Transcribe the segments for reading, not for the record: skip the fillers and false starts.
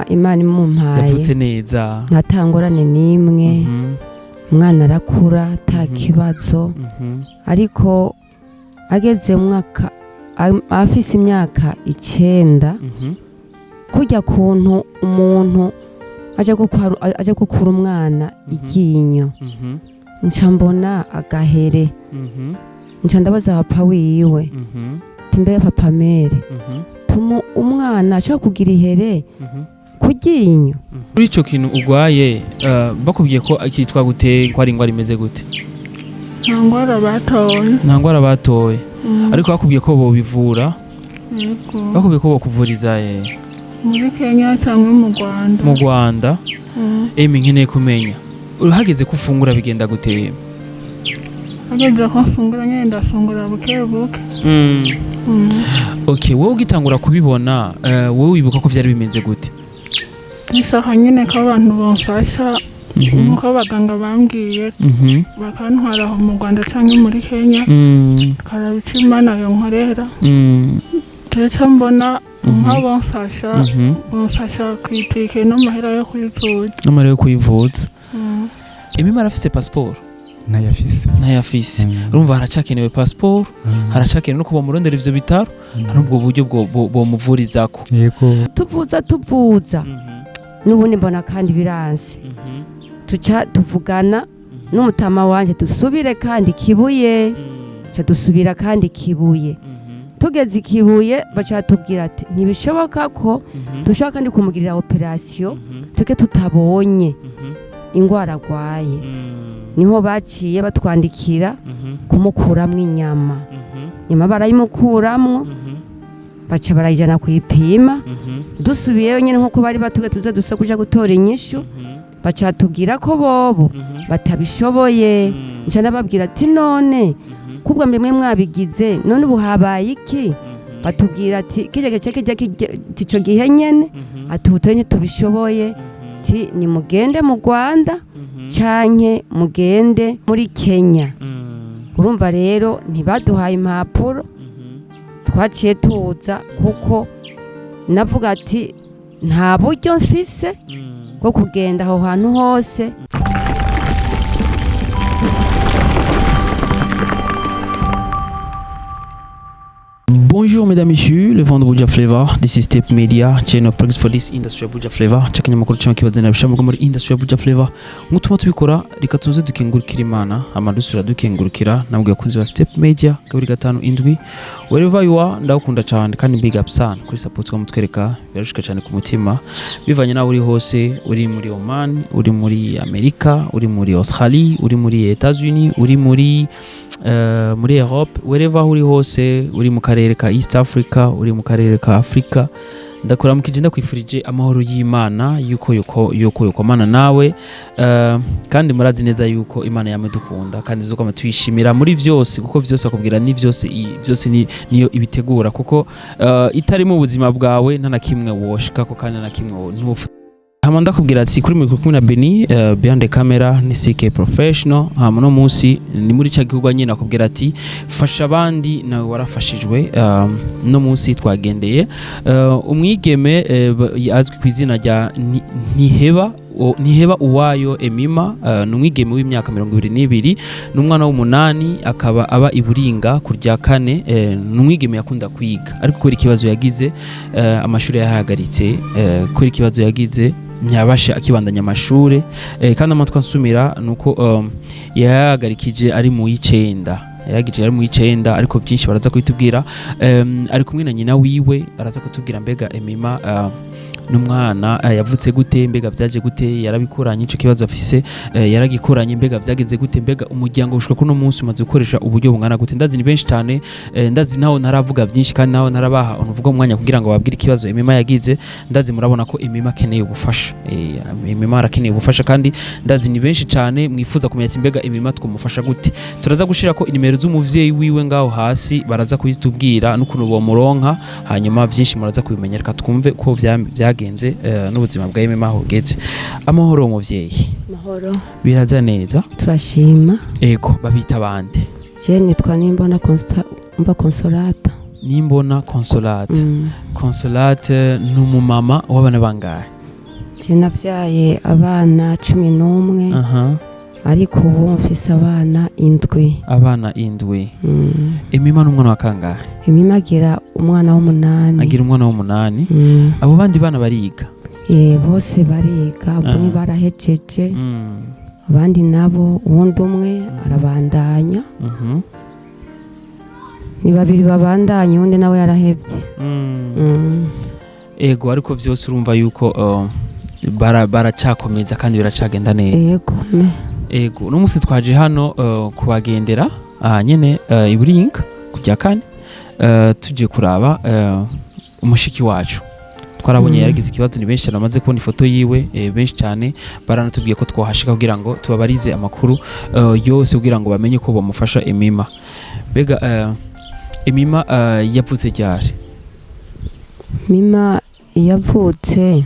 Imana imumpaye. Yavutse neza. Nta ngorane n'imwe. Umwana arakura ata kibazo. Ariko ageze mu mwaka afise imyaka 9, kurya kuntu umuntu aja gukura umwana iryinyo, nca mbona agahere. Nca ndabaza papa wiwe ati: "Mbega papa mere, tuma umwana ashobora kugira ihere ku ryinyo?" Kuri ico kintu urwaye, bakubwiye ko kitwa gute, ko ari ingwara imeze gute? Nta ngwara batoye. Nta ngwara batoye? Ariko bakubwiye ko bobivura? Yego. Bakubwiye ko bokuvuriza he? Muri Kenya cyangwa mu Rwanda. Mu Rwanda? Mm. Emi, nkeneye kumenya, uhageze ko ufungura bigenda gute? Hageze ko mfungura nyine, ndafungura buke buke. Okay, wowe ugitangura kubibona, wowe wibuka ko vyari bimeze gute? Nshaka nyine ko abantu bamfasha nk'uko abaganga bambwiye, bakantwara aho mu Rwanda cyangwa muri Kenya, tukaraba icyo Imana yonkorera. Ndetse mbona nk'abamfasha, bamfasha ku itike n'amahera yo kwivuza. N'amahera yo kwivuza. Mm. Emima arafise passport? Ntayafise. Ntayafise. Urumva haracakenewe passport, haracakenewe no kuba murondera ivyo bitaro, hari ubwo buryo bwomuvurizako. Yego. Tuvuza, tuvuza, n'ubundi mbona kandi biranse. Tuca tuvugana n'umutama wanje dusubire kandi Kibuye. Ca dusubira kandi Kibuye. Tugeze Ikibuye, baca batubwira ati ntibishoboka ko dushobora kandi kumugirira opération tuke tutabonye ingwara agwaye. Niho baciye batwandikira kumukuramwo inyama. Nyuma barayimukuramwo, baca barayijana kuyipima. Dusubiyeyo nyine nk'uko bari batubwiye tuze dusa kuja gutora inyishu, baca batubwira ko bobo batabishoboye. Nca ndababwira ati: "None kubwa mbere mwe mwabigize, none ubu habaye iki?" Batubwira ati kirya gice kijya ico gihe nyene, ati ubu twe ntitubishoboye, ati nimugende mu Rwanda canke mugende muri Kenya. Urumva rero ntibaduhaye impapuro. Twaciye tuza kuko navuga ati nta buryo mfise bwo kugenda aho hantu hose. Bonjour mesdames, messieurs, les fans de Buja Flavor. This is Step Media, chain of progress for this industry ya Buja Flavor. Chakinyamakuru cyangwa kibazanira bishambuka muri industry ya Buja Flavor. Nk'utuma tubikora, reka tuze dukengurukira Imana, hama dusubira dukengurukira namwe bakunzi ba Step Media 257. Wherever you are, ndagukunda cyane kandi big up sana kuri support mutwereka, birashuka cyane ku mutima. Bivanye nawe uri hose, uri muri Oman, uri muri Amerika, uri muri Australie, uri muri Etats-Unis, uri muri Europe, wherever uri hose, uri mu karere ka East Africa, uri mu karere ka Africa, ndakuramukije, ndakwifurije amahoro y'Imana yuko yokomana nawe. Kandi murazi neza yuko Imana yame dukunda kandi zokama tuyishimira muri vyose, kuko vyose akubwira ni vyose, vyose niyo ibitegura, kuko itari mu buzima bwawe nta na kimwe woshikako kandi nta na kimwe ntufu. Hama ndakubwira ati kuri mikoro kumwe na Beni, behind the camera ni CK Professional. Hama no munsi ni muri ca gihugu nyine akubwira ati fasha abandi nawe warafashijwe. No munsi twagendeye umwigeme azwi ku izina rya Ntiheba Uwayo Emima. Ni umwigeme w'imyaka 22, ni umwana w'umunani, akaba aba i Buringa ku rya kane. Ni umwigeme yakunda kwiga, ariko kubera ikibazo yagize, amashuri yahagaritse. Kubera ikibazo yagize ntiyabashe akibandanya amashure. Kandi amatwi ansumira nuko yahagarikije ari mu y'icenda, yahagije ari mu y'icenda, ariko byinshi baraza kubitubwira. Ari kumwe na nyina wiwe, araza kutubwira mbega Emima n'umwana yavutse gute, mbega byaje gute, yarabikuranye ico kibazo afise, yaragikuranye, mbega vyagenze gute, mbega umuryango ushika kuno munsi umaze gukoresha uburyo bungana gute. Ndazi ni benshi cyane. Ndazi naho ntaravuga byinshi kandi naho ntarabaha unuvuga umwanya kugira ngo babwire ikibazo Emima yagize. Ndazi murabona ko Emima akeneye ubufasha. Emima arakeneye ubufasha kandi ndazi ni benshi cyane mwifuza kumenya ati mbega Emima twamufasha gute. Turaza gushira ko inimero z'umuvyeyi wiwe ngaho hasi, baraza kuzitubwira n'ukuntu bomuronka, hanyuma byinshi muraza kubimenya. Reka twumve ko vyagenze n'ubuzima bwa Emima aho bugeze. Amahoro muvyeyi. Mahoro. Biraza neza? Turashima. Ego, babita bande? Je nitwa Nimbona Umva Consolata. Nimbona Consolate. Mm. Consolate ni umumama w'abana bangahe? Je navyaye abana 11. Ariko ubu mfise abana 7. Abana 7. Emima n'umwana wa kangahe? Emima agira umwana w'8. Agira umwana w'8. Abo bandi bana bariga? Bose bariga, bamwe barahejeje, abandi nabo uwundi umwe arabandanya. Ni babiri babandanya, uwundi nawe yarahevye. Ego, ariko vyose urumva yuko baracakomeza kandi biracagenda neza. Ego. Ego, uno munsi twaje hano kubagendera aha nyene i Buringa kujya kane, tuje kuraba umushiki wacu twarabonye yaragize ikibazo. Ni benshi cyane bamaze kubona ifoto yiwe, benshi cyane baranatubwiye ko twohashika kugira ngo tubabarize amakuru yose kugira ngo bamenye ko bamufasha Emima. Mbega Emima yavutse ryari? Mima yavutse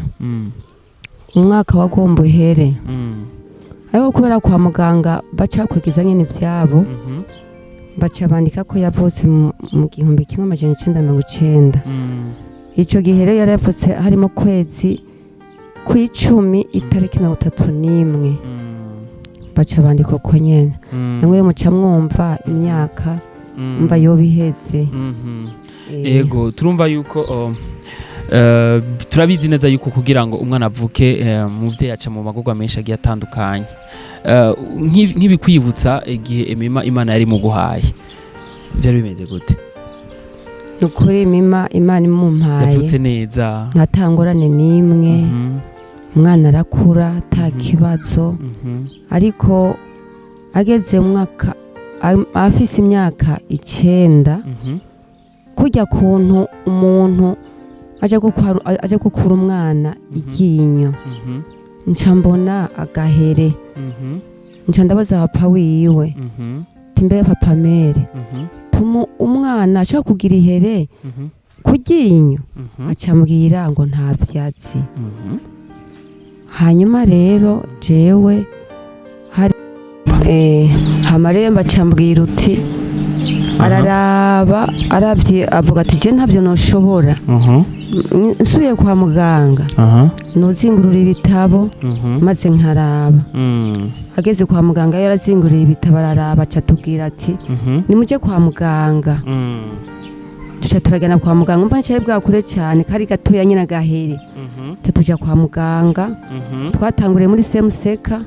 umwaka wagomba uhere, ariko kubera kwa muganga bacakurikiza nyene ivyabo, baca bandika ko yavutse mu 1990. Ico gihe rero yari yavutse harimo kwezi kw'icumi, itariki 31. Baca bandika uko nyene. Namwe muca mwumva imyaka mba yoba iheze. Ego, turumva yuko turabizi neza yuko kugira ngo umwana avuke, umuvyeyi aca mu magorwa menshi agiye atandukanye. Nk'ibikwibutsa igihe Emima Imana yari mu guhaye, byari bimeze gute? Ni ukuri Mima Imana imumpaye, yavutse neza, nta ngorane n'imwe. Umwana arakura ata kibazo, ariko ageze umwaka afise imyaka 9, kurya kuntu umuntu aja gukura umwana iryinyo, nca mbona agahere. Nca ndabaza papa wiwe ati: "Mbe papa mere, tumu umwana ashobora kugira ihere ku ryinyo?" Aca ambwira ngo nta vyatsi. Hanyuma rero jewe hari hama rero mbaca mbwira uti araraba, aravye avuga ati: "Je ntavyo noshobora. Nsubiye kwa muganga, nuzingurura ibitabo maze nkaraba." Ageze kwa muganga yarazinguriye ibitabo, araraba, aca atubwira ati: "Nimuje kwa muganga." Duca turagenda kwa muganga. Umva, nicari bwakure cyane, kari gatoya nyine agahere. Tuca tuja kwa muganga. Twatanguriye muri semuseka.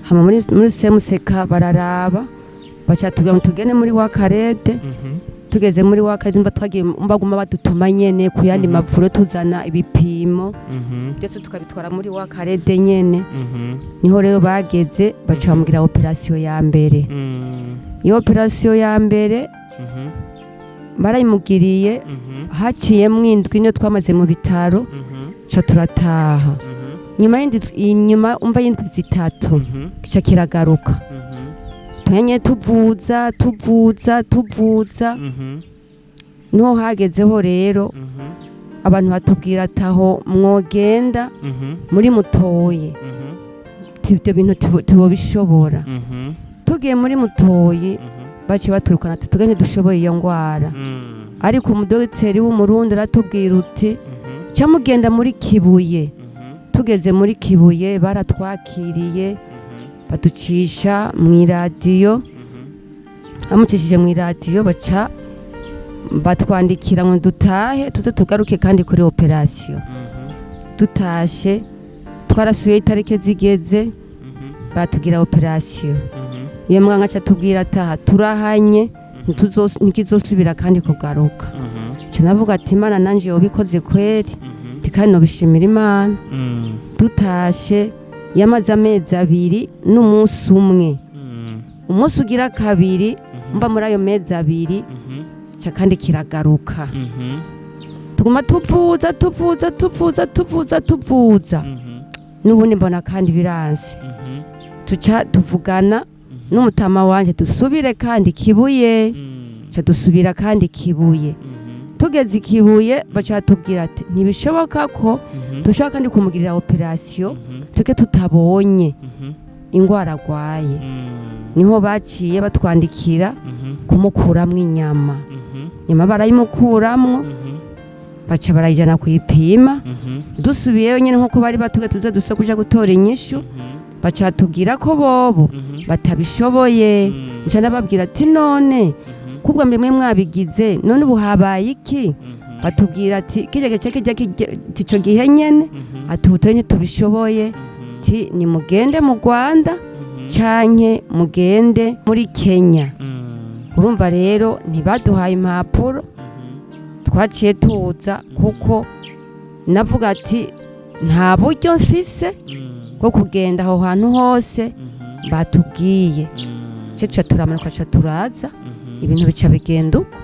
Hama muri semuseka bararaba, baca tubwira ngo tugende muri wakarede. Tugeze muri wakarede, umva, twagiye baguma badutuma nyene ku yandi mavuriro, tuzana ibipimo byose tukabitwara muri wakarede nyene. Niho rero bageze baca bamubwira operasiyo ya mbere. Iyo operasiyo ya mbere barayimugiriye, haciyemwo indwi niyo twamaze mu bitaro, ca turataha. Nyuma y'indwi, inyuma umva y'indwi 3, kica kiragaruka. Tunyanye tuvuza, tuvuza, tuvuza. Niho hagezeho rero abantu batubwira ati: "Aho mwogenda muri Mutoyi, ibyo bintu tubobishobora." Tugiye muri Mutoyi, baciye baturukana ati: "Tugende dushoboye iyo ngwara." Ariko umudogiteri w'Umurundi aratubwira uti: "Ca mugenda muri Kibuye." Tugeze muri Kibuye baratwakiriye, baducisha mu iradiyo. Bamucishije mu iradiyo, baca batwandikira ngo dutahe, tuze tugaruke kandi kuri operasiyo. Dutashe twarasuye, itariki zigeze batugira operasiyo. Iyo muganga aca atubwira ataha turahanye, ntikizosubira kandi kugaruka. Nca navuga ati: "Imana nanje yobikoze kweri." Ati kandi nobishimira Imana. Dutashe yamaze amezi 2 n'umunsi umwe. Umunsi ugira kabiri, mba muri ayo mezi 2, ca kandi kiragaruka. Tuguma tuvuza, tuvuza, tuvuza, tuvuza, tuvuza. N'ubundi mbona kandi biranse. Tuca tuvugana n'umutama wanje dusubire kandi Kibuye. Ca dusubira kandi Kibuye. Tugeze Ikibuye, baca batubwira ati: "Ntibishoboka ko dushobora kandi kumugirira operasiyo tuke tutabonye ingwara agwaye." Niho baciye batwandikira kumukuramwo inyama. Nyuma barayimukuramwo. Baca barayijana kuyipima. Dusubiyeyo nyene nkuko bari batubwiye tuze dusa kuja gutora inyishu, baca batubwira ko bobo batabishoboye. Nca ndababwira ati: "None kubwa mbere mwe mwabigize, none ubu habaye iki?" Batubwira ati kirya gice kijya ico gihe nyene, ati ubu twe ntitubishoboye, ati nimugende mu Rwanda canke mugende muri Kenya. Urumva rero ntibaduhaye impapuro, twaciye tuza kuko navuga ati nta buryo mfise bwo kugenda aho hantu hose batubwiye. Cyo tuca turamanuka, tuca turaza, ibintu bica bigenda uko.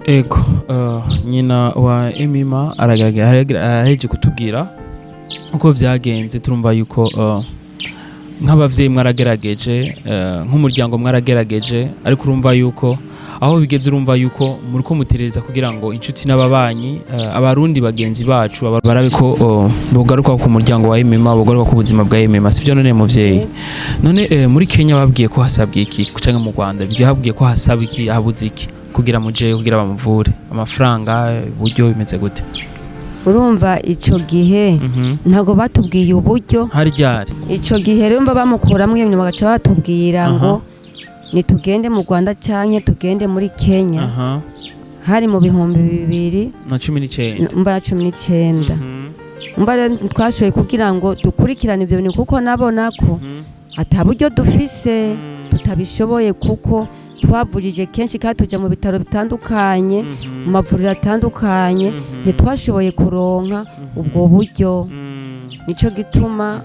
Ego, nyina wa Emima araheje kutubwira uko vyagenze. Turumva yuko nk'abavyeyi mwaragerageje, nk'umuryango mwaragerageje, ariko urumva yuko aho bigeze, urumva yuko muriko muterereza kugira ngo inshuti n'ababanyi, abarundi bagenzi bacu barabe ko bogaruka ku muryango wa Emima, bogaruka ku buzima bwa Emima, sivyo none muvyeyi? None muri Kenya babwiye ko hasabwe iki, canke mu Rwanda babwiye ko hasabwe iki, habuze iki kugira mujeyo, kugira bamuvure? Amafaranga, uburyo bimeze gute? Urumva ico gihe ntabwo batubwiye uburyo. Hari ryari? Ico gihe rero mba bamukuramwo iyo nyuma, bagaca batubwira ngo nitugende mu Rwanda canke tugende muri Kenya. Hari mu 2019. Mba na 19. Mba rero twashoboye kugira ngo dukurikirane ivyo bintu, kuko nabona ko ata buryo dufise, tutabishoboye, kuko twavurije kenshi kandi tuja mu bitaro bitandukanye, mu mavuriro atandukanye, ntitwashoboye kuronka ubwo buryo. Nico gituma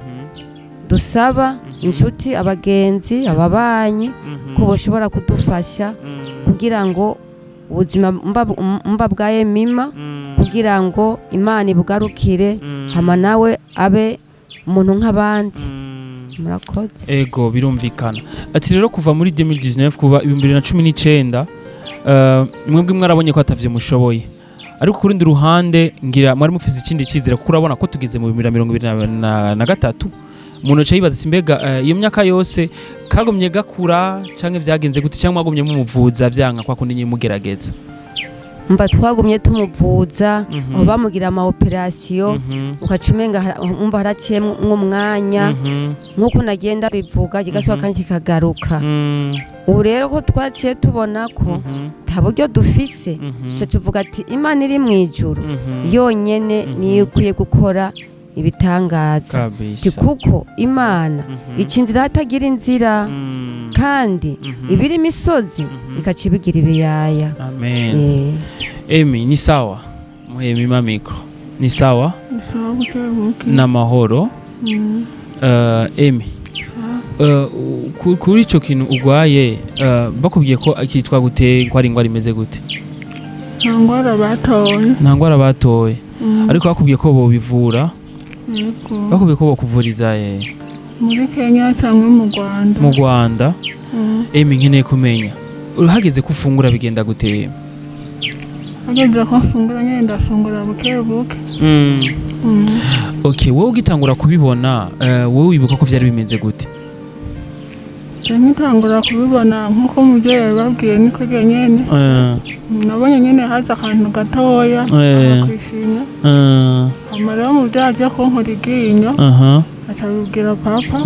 dusaba inshuti, abagenzi, ababanyi ko boshobora kudufasha kugira ngo ubuzima mba bwa Emima, kugira ngo Imana ibugarukire, hama nawe abe umuntu nk'abandi. Murakoze. Ego, birumvikana. Ati rero kuva muri 2019, kuva 2019, mwebwe mwarabonye ko atavyo mushoboye, ariko ku rundi ruhande ngira mwari mufise ikindi cyizere, kuko urabona ko tugeze mu 2023. Umuntu aca yibaza ati mbega iyo myaka yose kagumye gakura canke vyagenze gute, cyangwa mwagumye mumuvuza vyanka kwa kundi nyine mugerageza? Mba twagumye tumuvuza, aho bamugira ama opération, ugaca umenga umva haraciyemwo umwanya, nk'uko nagenda bivuga kigasubira kandi kikagaruka. Ubu rero ko twaciye tubona ko nta buryo dufise, ico tuvuga ati Imana iri mu ijuru yonyene niyo ikwiye gukora ibitangaza. Ati kuko Imana ica inzira hatagira inzira, kandi ibiri imisozi ikaca ibigira ibiyaya. Amen. Eh. Emi, ni sawa? Muhe Emima micro. Ni sawa? Ni sawa, buke buke. N'amahoro? Emi, Sawa. Kuri ico kintu urwaye, bakubwiye ko kitwa gute, ko ari ingwara imeze gute? Nta ngwara batoye. Nta ngwara batoye? Ariko bakubwiye ko bobivura? Yego. Bakubwiye ko bokuvuriza Muri Kenya cyangwa mu Rwanda. Mu Rwanda? Mm. Emi, nkeneye kumenya, uhageze ko ufungura bigenda gute? Hageze ko mfungura nyine, ndafungura buke buke. Okay, wowe ugitangura kubibona, wowe wibuka ko vyari bimeze gute? Nje nkitangura kubibona, nk'uko umubyeyi yabibabwiye, niko nyene nabonye nyine haza akantu gatoya kwishimye. Hama rero umubyeyi aje kunkura iryinyo, aca abibwira papa.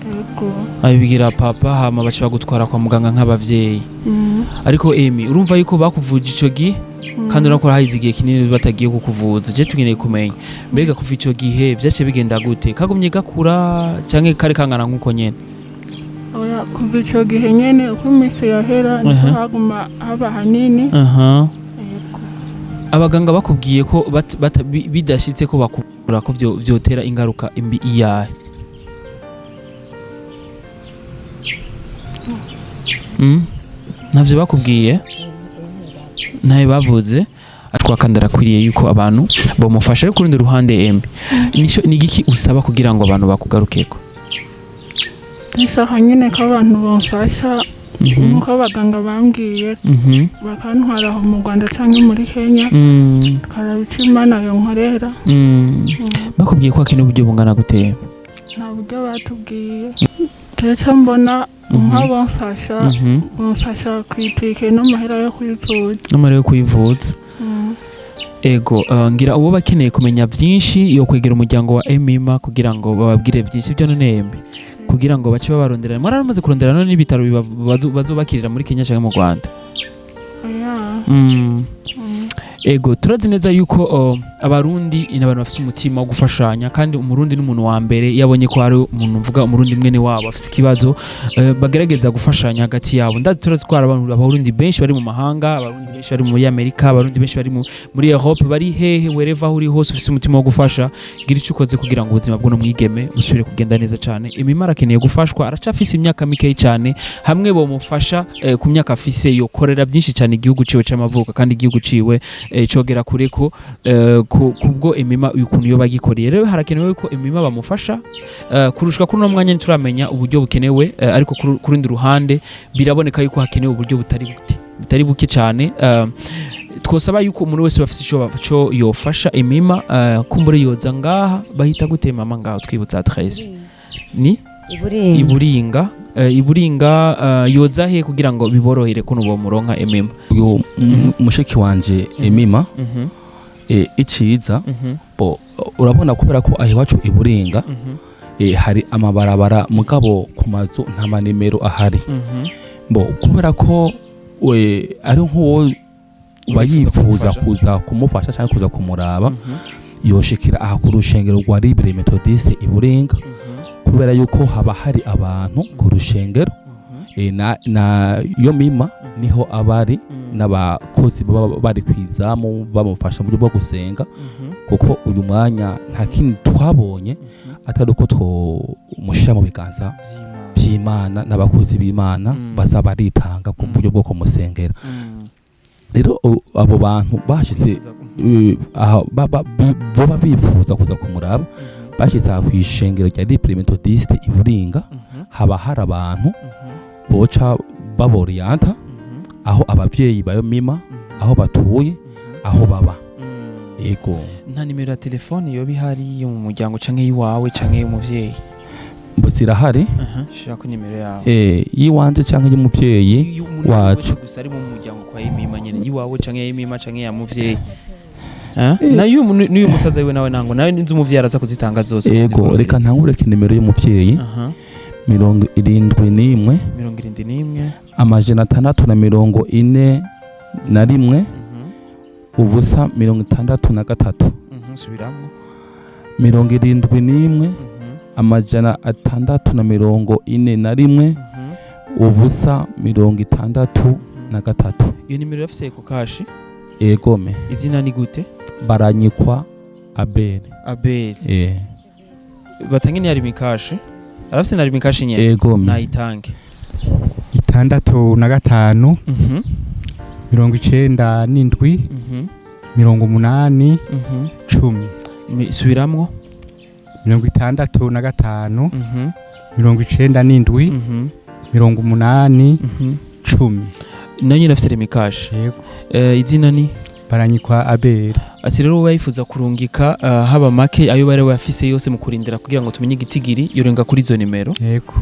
Yego. Abibwira papa, hama baca bagutwara kwa muganga nk'abavyeyi. Ariko Emi, urumva yuko bakuvuje ico gihe, kandi urakora hahize igihe kinini batagiye kukuvuza. Je tugeneye kumenya, mbega kuva ico gihe vyaciye bigenda gute? Kagumye gakura canke kari kangana nk'uko nyene? Oya, kuva ico gihe nyene, uko iminsi yahera niko haguma haba hanini. Yego. Abaganga bakubwiye ko bidashitse ko bakuvura, ko vyotera ingaruka imbi iyahe? Ntavyo bakubwiye, ntayo bavuze. Ariko kandi arakwiriye yuko abantu bamufasha. Ariko kurundi ruhande, Emi, nico ni igiki usaba kugira ngo abantu bakugarukeko? Ndashaka nyine ko abantu bamfasha nk'uko abaganga bambwiye, bakantwara aho mu Rwanda cyangwa muri Kenya, tukaraba icyo Imana yonkorera. Bakubwiye ko hakenewe uburyo bungana gute? Nta buryo batubwiye. Ndetse mbona nk'abamfasha, bamfasha ku itike n'amahera yo kwivuza. N'amahera yo kwivuza. Ego, ngira uwo bakeneye kumenya byinshi yo kwegera umuryango wa Emima kugira ngo bababwire byinshi byo. None Emi, kugira ngo bace babarondera, mwaramaze kurondera none n'ibitaro bazobakirira muri Kenya cyangwa mu Rwanda? Oya. Ego, turazi neza yuko Abarundi ni abantu bafise umutima wo gufashanya, kandi Umurundi n'umuntu wa mbere iyo abonye ko hari umuntu, mvuga Umurundi mwene wabo, afise ikibazo, bagerageza gufashanya hagati yabo. Ndazi, turazi ko hari abantu, Abarundi benshi bari mu mahanga, Abarundi benshi bari muri Amerika, Abarundi benshi bari muri Europe, bari hehe, wherever aho uri hose ufise umutima wo gufasha, gira icyo ukoze kugira ngo ubuzima bw'uno mwigeme busubire kugenda neza cyane. Emima arakeneye gufashwa, aracafise imyaka mikeyi cyane. Hamwe bomufasha, ku myaka afise yokorera byinshi cyane igihugu ciwe c'amavuko, kandi igihugu ciwe cogera kure ko kubwo Emima ukuntu yo bagikoreye. Rero harakenewe ko Emima bamufasha kurushwa. Kuri uno mwanya ntituramenya uburyo bukenewe, ariko ku rundi ruhande biraboneka yuko hakenewe uburyo butari buke cyane. Twosaba yuko umuntu wese bafise ico yofasha Emima, kumbure yoza ngaha. Bahita gute mama ngaho? Twibutsa adresse ni? Iburinga. Iburinga, Iburinga. Yoza he kugira ngo biborohere kuno bomuronka Emima? Uyu mushiki wanje Emima, iciza bo urabona, kubera ko aho iwacu Iburinga hari amabarabara, mugabo ku mazu nta manimero ahari. Bo kubera ko we ari nk'uwo bayifuza kumufasha. Kuza kumufasha cyangwa kuza kumuraba, yoshikira aha ku rushengero rwa Libre Methodiste Iburinga, kubera yuko haba hari abantu ku rushengero. Na yo mima niho abari n'abakozi baba bari kwizamu bamufasha mu buryo bwo gusenga, kuko uyu mwanya nta kindi twabonye atari uko twomushyira mu biganza by'Imana n'abakozi b'Imana baza baritanga ku buryo bwo kumusengera. Rero abo bantu bashize aha boba bifuza kuza kumuraba, bashize aha kw'ishengero rya Libre Methodiste Iburinga, haba hari abantu boca baboriyanta aho abavyeyi bayo mima aho batuye, aho baba. Yego. Nta nimero ya telefone yoba ihari yo mu muryango canke y'iwawe canke y'umuvyeyi? Mbo zirahari. Shira ko nimero yawe. Yiwanje canke y'umuvyeyi Iyo umuntu wacu. wese gusa ari mu muryango kwa Emima nyene, yiwawe canke ya Emima canke ya muvyeyi. Nayo n'uyu musaza wiwe nawe, nango nawe nzi umuvyeyi araza kuzitanga zose. Yego, reka ntangureke nimero y'umuvyeyi: 71, 71, 641, 0 63. Subiramwo. 71, 641, 0 63. Iyo nimero irafise Ecocash? Egome. Izina ni gute? Baranyikwa Abel. Abel. Batange ni Lumicash, arafise na Lumicash nyene? Egome. Nayitange. 65, 97, 80, 10. Subiramwo. 65, 97, 80, 10. Nayo nyene afise Lumicash? Yego. Izina ni? Baranyikwa Abel. Ati rero uba yifuza kurungika, haba make ayo bari bafise yose mu kurindira kugira ngo tumenye igitigiri, yorenga kuri izo nimero. Yego.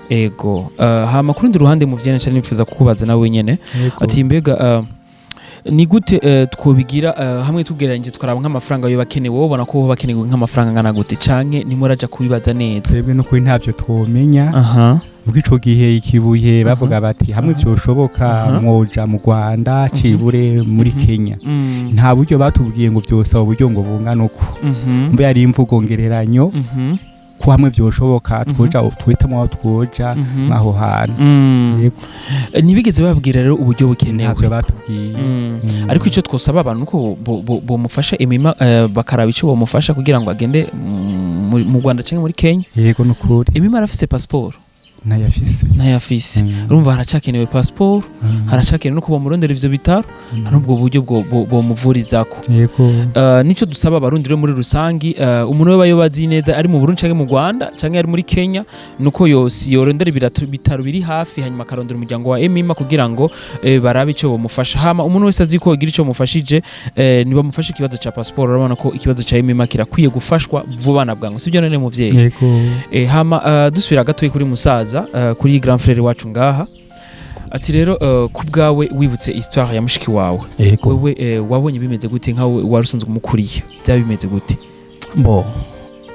Ego. Hama ku rundi ruhande mu vyene cyane nifuza kukubaza nawe nyene. Yego. Ati mbega ni gute twobigira hamwe tugereranyije tukaraba nk'amafaranga yo bakenewe, wowe ubona ko bakenewe nk'amafaranga angana gute, canke nimuraja kubibaza neza? Twebwe no kuri ntabyo twomenya. Ubwo ico gihe ikibuye bavuga bati hamwe vyoshoboka mwoja mu Rwanda cibure muri Kenya. Nta buryo batubwiye ngo vyosaba uburyo ngo bungana uko. Mbe yari imvugo ngereranyo ko hamwe vyoshoboka twoja, twitamo aho twoja aho hantu. Yego. Ntibigeze bababwira rero uburyo bukenewe? Ntavyo batubwiye. Ariko icyo twosaba abantu nuko bomufasha Emima, bakaraba icyo bomufasha kugira ngo agende mu Rwanda cyangwa muri Kenya. Yego, nukuri. Emima arafise passport? Ntayafise. Ntayafise. Urumva haracakenewe passport, haracakenewe no bomurondera ivyo bitaro n'ubwo buryo bomuvurizako. Yego. Nico dusaba Abarundi rero muri rusangi, umuntu we bayo bazi neza ari mu Burundi canke mu Rwanda canke ari muri Kenya, nuko yose yorondera ibitaro biri hafi, hanyuma akarondera umuryango wa Emima kugira ngo barabe ico bomufasha. Hama umuntu wese azi ko agira ico mufashije, nibamufashe ikibazo ca passport. Urabona ko ikibazo ca Emima kirakwiye gufashwa vuba na bwangu, sibyo none muvyeyi? Yego. Hama dusubira gatoyi kuri musaza, kuri grand frère wacu ngaha. Ati rero ku bwawe, wibutse histoire ya mushiki wawe, wewe wabonye bimeze gute? Nkawe wari usanzwe umukuriye, byaba bimeze gute? Bo,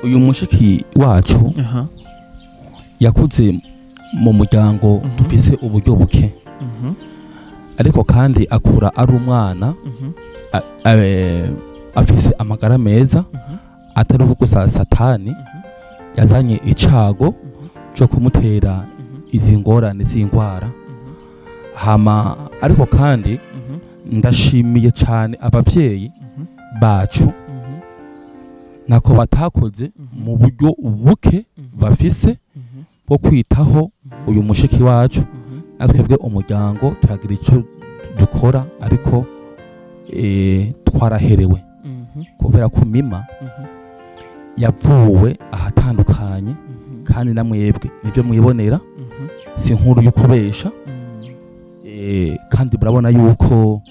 uyu mushiki wacu yakuze mu muryango dufise uburyo buke, ariko kandi akura ari umwana afise amagara meza, atari uko gusa Satani yazanye icago cyo kumutera izi ngorane z'indwara. Hama ariko kandi ndashimiye cyane ababyeyi bacu, ntako batakoze mu buryo buke bafise bwo kwitaho uyu mushiki wacu. Natwebwe umuryango turagira icyo dukora, ariko twaraherewe kubera ko Mima yavuwe ahatandukanye, kandi namwebwe nibyo mwibonera, si inkuru yo kubesha. Kandi murabona yuko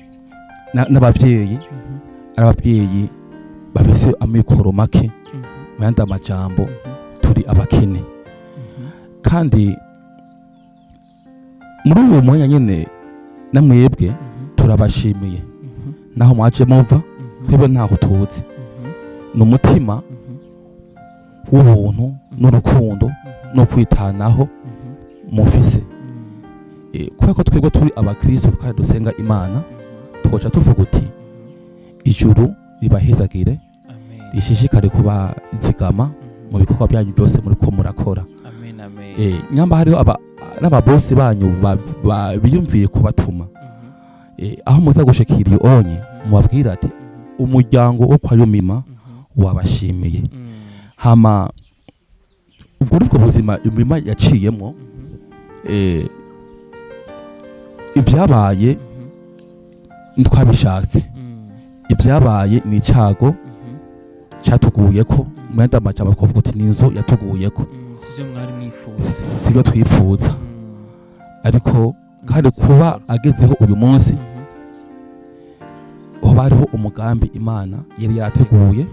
n'abavyeyi ari abavyeyi bafise amikoro make. Mu yandi amajambo, turi abakene. Kandi muri uwo mwanya nyene namwebwe turabashimiye naho mwaje muva, twebwe ntaho tuzi. Ni umutima w'ubuntu n'urukundo no kwitanaho mufise. Kubera ko twebwe turi abakristo kandi dusenga Imana, twoca tuvuga uti ijuru ribahezagire, Amen. rishishikare kubazigama mu bikorwa byanyu byose muri ko murakora. Amen, amen. Nyamba hariho n'ababosi banyu biyumviye kubatuma, aho muza gushikira iyo onye, mubabwira ati umuryango wo kwa Yumima wabashimiye. Hama ubwo nibwo buzima Yumima yaciyemo. Ibyabaye ntitwabishatse. Ibyabaye ni icago cyatuguyeko. Mu yandi amajambo twavuga uti ni inzu yatuguyeko. Sivyo mwari mwifuza. Sibyo twifuza. Ariko kandi kuba agezeho uyu munsi, hoba hariho umugambi Imana yari yateguye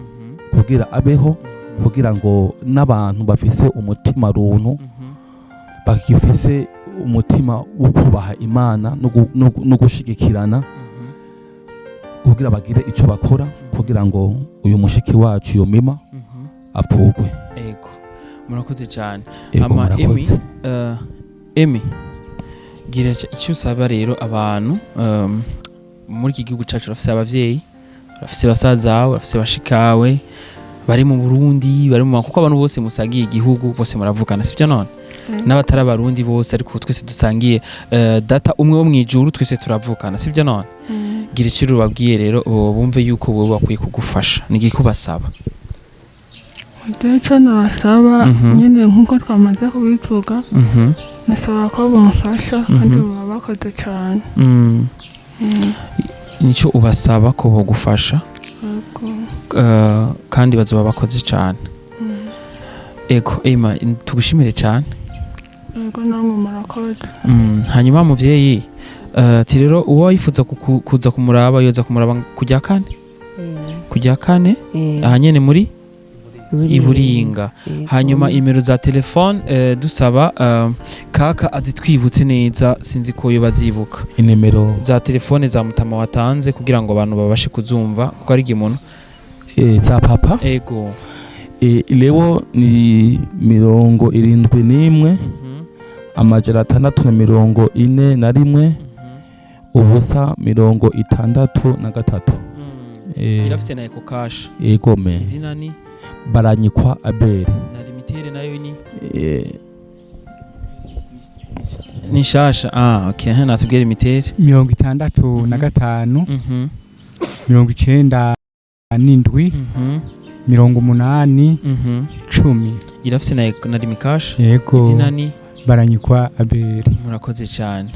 kugira abeho, kugira ngo n'abantu bafise umutima runtu, bagifise umutima wo kubaha Imana no gushigikirana, kugira bagire ico bakora kugira ngo uyu mushiki wacu Yomima apfugwe. Ego, murakoze cyane. Ego. Ama Murakoze. Emi, gira icyo usaba rero abantu muri iki gihugu cyacu. Urafise abavyeyi, urafise basaza bawe, urafise bashikawe bari mu Burundi, bari mu, kuko abantu bose musangiye igihugu, bose muravugana, sibyo none? N'abatari Abarundi bose, ariko twese dusangiye data umwe wo mwijuru, twese turavukana, sibyo none? Gira icyo ubabwiye rero, bumve yuko wowe bakwiye kugufasha. Ni igiki ubasaba? Icyo nabasaba nyine, nk'uko twamaze kubivuga, nasaba ko bamufasha kandi baba bakoze cyane. Nicyo ubasaba, ko bogufasha? Yego. Kandi bazoba bakoze cyane. Ego Ema, tugushimire cyane. Yego, namwe murakoze. Hanyuma muvyeyi, ati rero uwo yifuza kuza kumuraba, yoza kumuraba kujya kane, kujya kane, aha nyene muri Iburinga. Hanyuma imero za telefone, dusaba kaka azitwibutse neza, sinzi ko yo bazibuka. Inimero Za telefone za mutama watanze, kugira ngo abantu babashe kuzumva, kuko ari igihe umuntu za papa? Ego. Leo ni 71, 641, 0 63. Irafise na Ecocash? Egome. Izina ni? Baranyikwa Abeli. Na Lumitel nayo ni ni nshasha. Ah, okay, natubwire Lumitel. 65, 97, 80, 10. Irafise na Lumicash? Yego. Izina ni? Baranyikwa Abeli. Murakoze cyane.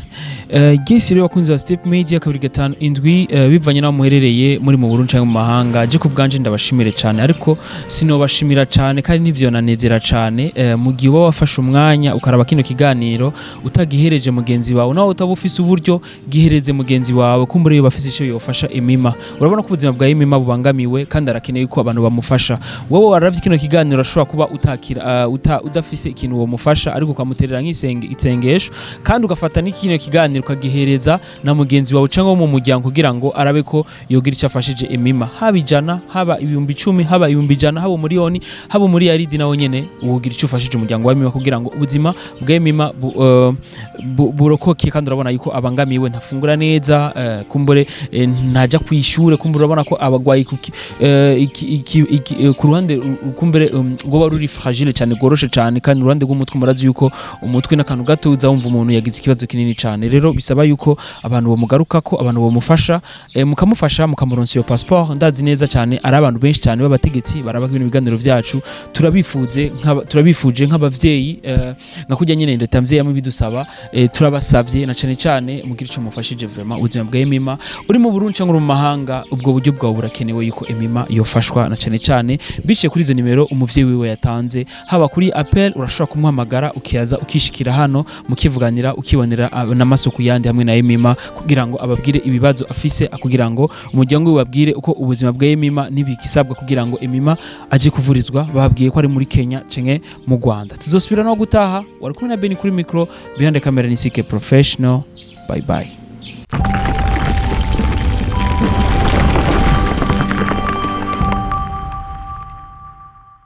Gisi rero, bakunzi ba Step Media 257, bivanye n'aho muherereye, muri mu Burundi cyangwa mu mahanga, je ku bwanje ndabashimire cyane, ariko sinobashimira cyane kandi nivyo nanezera cyane mu gihe uba wafashe umwanya ukaraba kino kiganiro utagihereje mugenzi wawe. Nawe utaba ufise uburyo, gihereze mugenzi wawe, kumbure iyo bafise icyo yofasha Emima. Urabona ko ubuzima bwa Emima bubangamiwe kandi arakeneye ko abantu bamufasha. Wowe waravye kino kiganiro, urashobora kuba utakira udafise ikintu womufasha, ariko ukamuterera. Ukaduterera nk'isenge isengesho, kandi ugafata n'ikino kiganiro ukagihereza na mugenzi wawe cyangwa wo mu muryango, kugira ngo arabe ko yogira icyo afashije Emima, haba 100, haba 10,000, haba 100,000, haba 1,000,000, haba muri yaridi, nawe nyene wogira icyo ufashije umuryango wa Emima kugira ngo ubuzima bwa Emima burokoke. Kandi urabona yuko abangamiwe, ntafungura neza, kumbure ntajya kwishure, kumbure urabona ko abagwayi ku ruhande kumbure rwoba ruri fragile cyane, rworoshe cyane. Kandi uruhande rw'umutwe, murazi yuko umutwe n'akantu gato uza wumva umuntu yagize ikibazo kinini cyane. Rero bisaba yuko abantu bamugarukako, abantu bamufasha, mukamufasha, mukamuronsa iyo passeport. Ndazi neza cyane ari abantu benshi cyane b'abategetsi baraba bino biganiro byacu. Turabifuje nk'abavyeyi, nka kurya nyene leta mvyeyi yamwe bidusaba, turabasavye na cane cane mugira ico mufashije vraiment ubuzima bwa Emima. Uri mu Burundi cyangwa uri mu mahanga, ubwo buryo bwawe burakenewe yuko Emima yofashwa, na cane cane biciye kuri izo nimero umuvyeyi wiwe yatanze. Haba kuri appel, urashobora kumuhamagara, ukiyaza, ukishikira hano, mukivuganira, ukibonera n'amaso ku yandi hamwe na Emima, kugira ngo ababwire ibibazo afise, kugira ngo umuryango wiwe babwire uko ubuzima bwa Emima n'ibisabwa kugira ngo Emima aje kuvurizwa. Bababwiye ko ari muri Kenya canke mu Rwanda. Tuzosubira no gutaha. Wari kumwe na Beni kuri micro, behind the camera ni CK Professional. Bye bye.